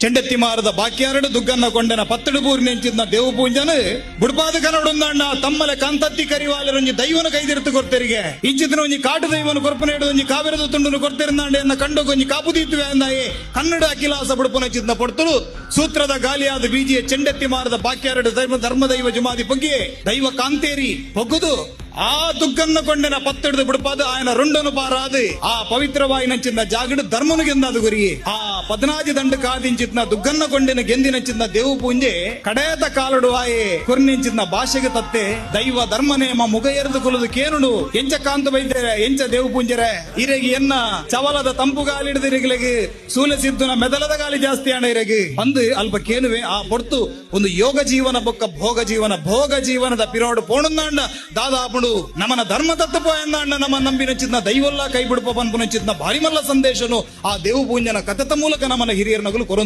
ಚೆಂಡೆತ್ತಿಮಾರದ ಬಾಕ್ಯಾರಡು ದುಗ್ಗನ್ನ ಕೊಂಡನ ಪತ್ತಡು ಬೂರ್ನೆಂಚಿನ ದೇವು ಪೂಂಜನ ಬುಡ್ಪಾದ ಕನ್ನಡ ತಮ್ಮಲೆ ಕಾಂತತ್ತಿ ಕರಿವಾಲರೊಂಜಿ ದೈವನ ಕೈದಿರ್ತು ಕೊರ್ತೆರಿಗೆ. ಇಂಚಿನ ಒಂಜಿ ಕಾಟು ದೈವನ ಕೊರ್ಪನೇಡು ಒಂಜಿ ಕಾವೇರದ ತುಂಡುನು ಕೊರ್ತೆರ್ನಾಂಡೆ ಎನ್ನ ಕಂಡೊಗೊಂಜಿ ಕಾಪು ದೀತುವೆ ಅಂದಾಯೆ ಕನ್ನಡ ಅಖಿಲಾಸ ಬುಡುಪನ ಚಿತ್ನ ಪೊರ್ತುಲು ಸೂತ್ರದ ಗಾಲಿಯಾದ ಬೀಜಿಯ ಚೆಂಡೆತ್ತಿ ಮಾರದ ಬಾಕ್ಯಾರಡು ಧರ್ಮ ಧರ್ಮದೈವ ಜುಮಾದಿ ಪೊಗ್ಗಿಯೇ ದೈವ ಕಾಂತೇರಿ ಪೊಗ್ಗುದು ಆ ದುಗ್ಗನ್ನ ಕೊಂಡೆನ ಪತ್ತೆಡ್ದು ಬಿಡುಪಾದ ಆಯನ ರುಂಡನು ಪಾರಾದು ಆ ಪವಿತ್ರವಾಯಿನಂಚಿನ ಜಾಗಡು ಧರ್ಮನು ಗೆಂದಾದು ಗುರಿ. ಆ ಪದ್ನಾಜಿ ದಂಡು ಕಾದಿಂಚಿತ್ನ ದುಗ್ಗನ್ನ ಕೊಂಡೆನ ಗೆಂದಿನಂಚಿನ ದೇವು ಪೂಂಜೆ ಕಡೇತ ಕಾಲಡು ಆಯೆ ಕುರ್ನಿಂಚಿನ ಭಾಷೆಗೆ ತತ್ತೆ ದೈವ ಧರ್ಮ ನೇಮ ಮುಗಯರ್ದು ಕುಲದು ಕೇನುಡು ಎಂಚ ಕಾಂತ ಬೈದೇರೆ ಎಂಚ ದೇವು ಪೂಂಜರೆ ಇರೆಗಿ ಎನ್ನ ಚವಲದ ತಂಪು ಗಾಲಿ ಹಿಡಿದಿರಿಗಳಿಗೆ ಸೂಲೆ ಸಿದ್ದುನ ಮೆದಲದ ಗಾಲಿ ಜಾಸ್ತಿ ಅಣ್ಣ ಇರೆಗೆ ಅಂದು ಅಲ್ಪ ಕೇನುವೆ. ಆ ಪೊರ್ತು ಒಂದು ಯೋಗ ಜೀವನ ಬೊಕ್ಕ ಭೋಗ ಜೀವನ, ಭೋಗ ಜೀವನದ ಪಿರೋಡು ಪೋಣುಂದಾಂಡ ದಾದಾಪುಡು ನಮನ ಧರ್ಮ ತತ್ವ ಎಂದಾಂಡ ನಮ್ಮ ನಂಬಿನ ಚಿತ್ನ ದೈವಲ್ಲ ಕೈ ಬಿಡುಪ ಪನ್ಪುನ ಚಿತ್ನ ಭಾರಿ ಮಲ್ಲ ಸಂದೇಶನು ಆ ದೇವು ಪೂಂಜನ ಕಥೆತ ಮೂಲಕ ನಮನ ಹಿರಿಯರ ನಗಲು ಕೊರೊಂದು.